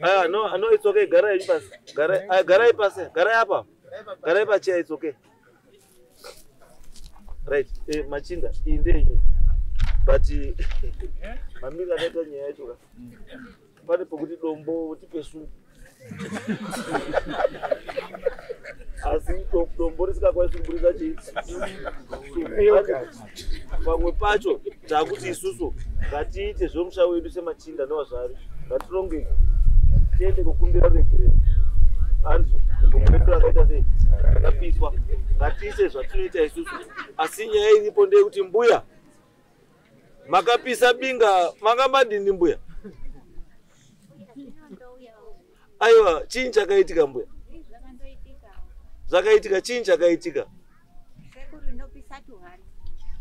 Ah, no, no, it's okay. Garai pasi. Garai, garai pasi. Garai apa. Garai pachair, it's okay. Right. Eh, machinda, iyi ndeyenyu. But mamiri akaita nyaya yacho ka. Pane pokuti dombo tipe sungu. Asi dombo risingakwanisi kuburitsa chii? Pamwe pacho takuti isusu ngatiite zvemusha wedu semachinda newazvari. Ngatirongeke. Tiende kukumbira ruregerero. Hanzo, gomo redu rakaita sei? Rakapiswa. Ngatiite zvatinoita isusu. Asi nyaya iripo ndeyekuti mbuya makapisa binga manga madini mbuya? Aiwa, chii chakaitika mbuya? Zvakaitika, chii chakaitika?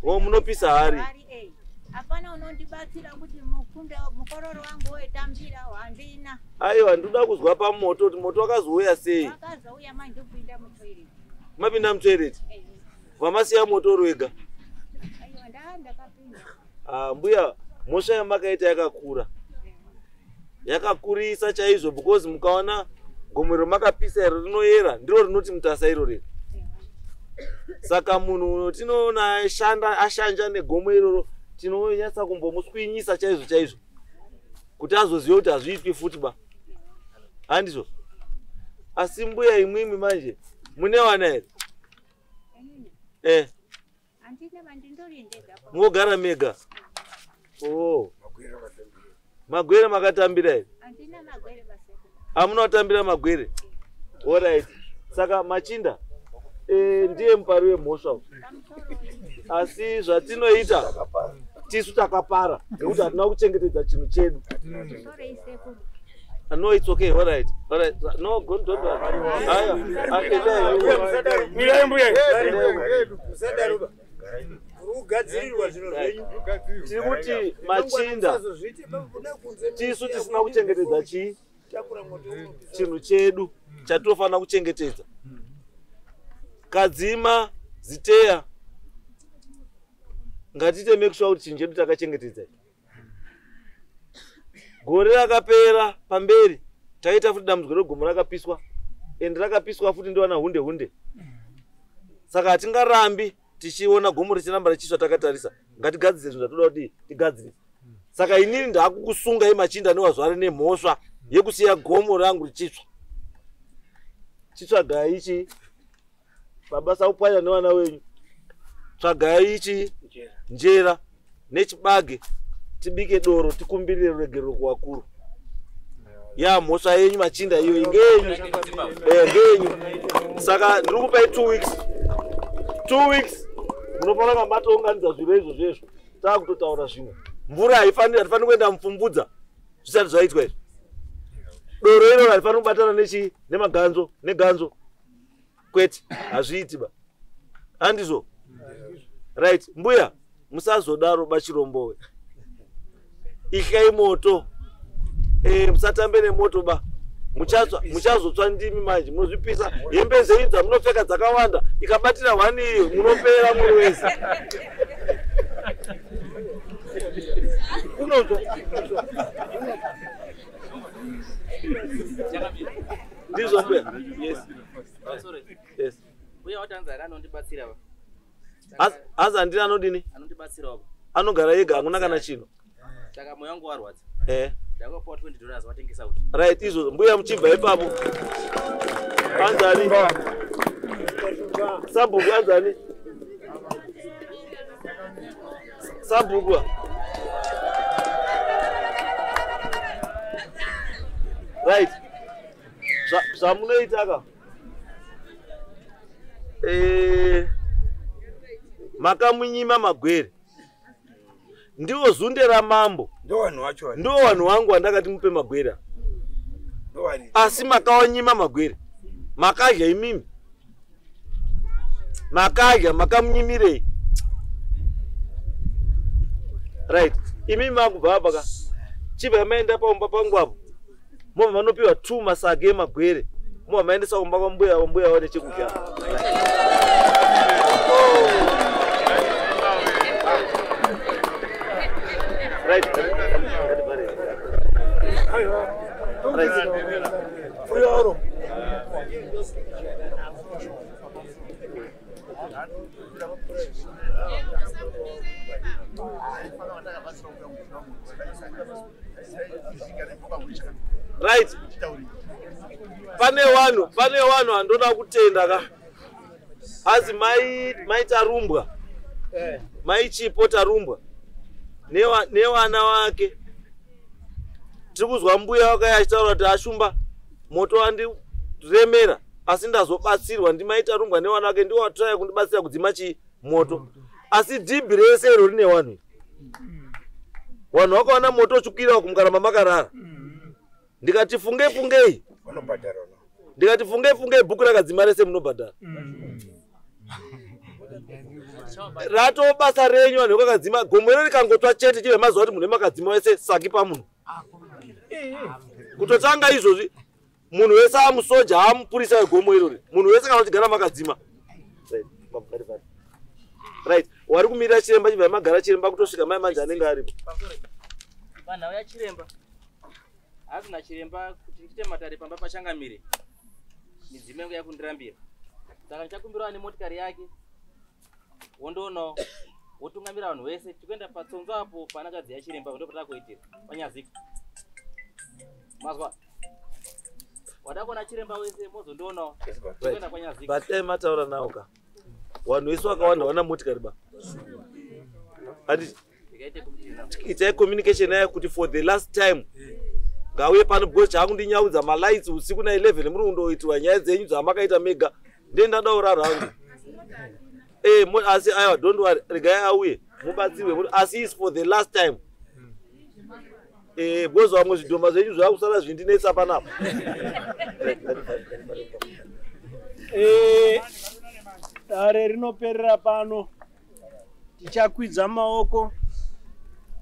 Oh, munopisa hari. Hapana unondibatsira kuti mukunda mukororo wangu wetambira handina. Aiwa, ndinoda kuzwa pamoto kuti moto wakazouya sei? Wakazouya manje kupinda mutoilet. Mapinda mutoilet? Vamasiya moto uri wega? Aiwa, ndakapinda. Ah, mbuya, mhosva yamakaita yakakura. Yakakurisa chaizvo because mukaona gomo ramakapisa iro rinoyera, ndiro rinoti Mutasa iro rero. Saka munhu tinoona ashanda ashanja negomo iroro, tinonyatsa kumbomuswinyisa chaizvo chaizvo kuti azoziva kuti hazviitwi futi ba. Handizvo? Asi mbuya imwimwi manje mune wana here? Eh. Mogara mega. Oh. Magwere makatambira here? Hamuna kutambira magwere? Alright. Saka machinda ndiye mupari wemhosva. Asi zvatinoita tisu takapara nekuti hatina kuchengetedza chinhu chedu. No, it's okay. All right. All right. No, don't worry. Aya, tiri kuti machinda tisu tisina kuchengetedza chii? Chinhu chedu chatinofanira kuchengetedza. Kadzima, ziteya, ngatiite make sure kuti chinhu chedu takachengetedza. Gore rakapera pamberi taita futi dambudziko regomo rakapiswa, ende rakapiswa futi ndiwana hunde hunde. Saka hatingarambi tichiona gomo richiramba richiswa takatarisa. Ngatigadzirise zvinhu zvatoda kuti tigadzirise. Saka inini ndakukusungai machinda newazvare nemhosva yekusiya gomo rangu richitsva. Chitsvagai ichi baba Saupwanya nevana wenyu. Tsvagai ichi njera nechibage tibike doro tikumbirire ruregerero kuvakuru. Ya mhosva yenyu machinda iyo ngeyenyu. Ngeyenyu. Saka ndiri kupai 2 weeks. 2 weeks munofanira kamba matounganidza zviro izvo zvezvo. Taakutotaura zvimwe. Mvura haifaniri, hatifaniri kuenda mupfumvudza zvisati zvaitwa izvi. Doro iro harifaniri kubatana nechi nemaganzo neganzo. Kwete, hazviiti ba. Handizvo? Right, mbuya musazodaro bachirombowe. Ityai moto. Musatambe nemoto ba. Muchazotsva ndimi manje, munozvipisa. Hembe dzenyu dzamunopfeka dzakawanda, ikabatira hwani iyo munopera muri wese. Unotsva. Ndizvo mbuya. Yes. Yes. Mbuya watanza anondibatsira ba. Aza ndini anodini? Anondibatsira ba. Anogara yega hakuna kana chinhu. Saka moyo wangu warwadza. Eh. Ndakapuwa $20 watengesa kuti. Right, izvo mbuya muchibva ipapo. Anzani. Sabhuku anzani. Sabhuku. Right. Zvamunoita ka? Makamunyima magwere. Ndiwo zunde ramambo. Ndo vanhu vacho. Ndo vanhu vangu vandakati mupe magwere. Asi makawanyima magwere. Makadya imimi. Makadya, makamunyimirei. Right. Imimi makubva apa ka. Chibva maenda paumba pangu apo. Mobva manopiwa 2 masage emagwere. Mobva maendesa kumba kwambuya, mbuya wane chekudya. Right. Right. Pane vanhu andoda kutenda ka. Asi mai Tarumbwa. Mai Chipo Tarumbwa. Nevana wake. Tiri kuzwa mbuya wakaya achitaura kuti ashumba moto wandiremera asi ndazobatsirwa ndimai Tarumbwa nevana wake ndiwo watraya kundibatsira kudzima chi moto. Asi dhibhi rese iro rine vanhu. Vanhu vakaona moto uchikwira kumukaramba makarara. Ndikati funge fungei. Ndikati funge fungei bhuku rakadzima rese munobhadhara. Rato basa renyu vanhu vakadzima gomo iro rikangotsva chete chive mazuva kuti munhu makadzima wese saki pamunhu. Kutotanga izvozvi munhu wese amusoja amupurisa wegomo irori. Munhu wese kana uchigara makadzima. Right. Wari kumirira chiremba chibva magara chiremba kutosvika mai manje anenge aripo. Vanhu vaya chiremba. Hazina chiremba kuti ndiite matare pamba pachangamire. Midzimu yangu yakundirambira. Saka ndichakumbirawo nemotikari yake. Wondoonawo wotungamira vanhu vese tikuenda patsonzo apo panakadzi yachiremba ndipo patakuitira panyazika. Mazwa. Wada kuona chiremba wese mozondoonawo tikuenda panyazika. But mataura nawo ka. Vanhu vese vakawanda vana motikari ba. Andi itai communication naye kuti for the last time ngauye pano because chaakundinyaudza malights usiku na 11 muri kundoitirwa nyaya dzenyu dzamakaita mega. Ndiye ndadaura rangu. Asi aiwa don't worry regai auye mubatsirwe asi is for the last time. Because vamwe zvidhoma zvenyu zvakusara zvindinetsa panapa. Dare rinoperera pano. Tichakwidza maoko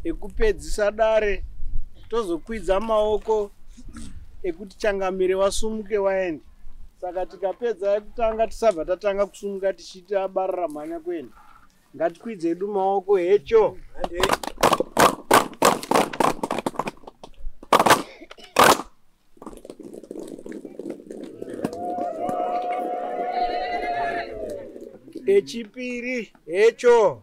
ekupedzisa dare, tozokwidza maoko ekuti changamire wasumuke waende. Saka tikapedza kutanga tisabva tatanga kusumuka tichiita barara mhanya kuenda. Ngatikwidze edu maoko hecho. Echipiri hecho.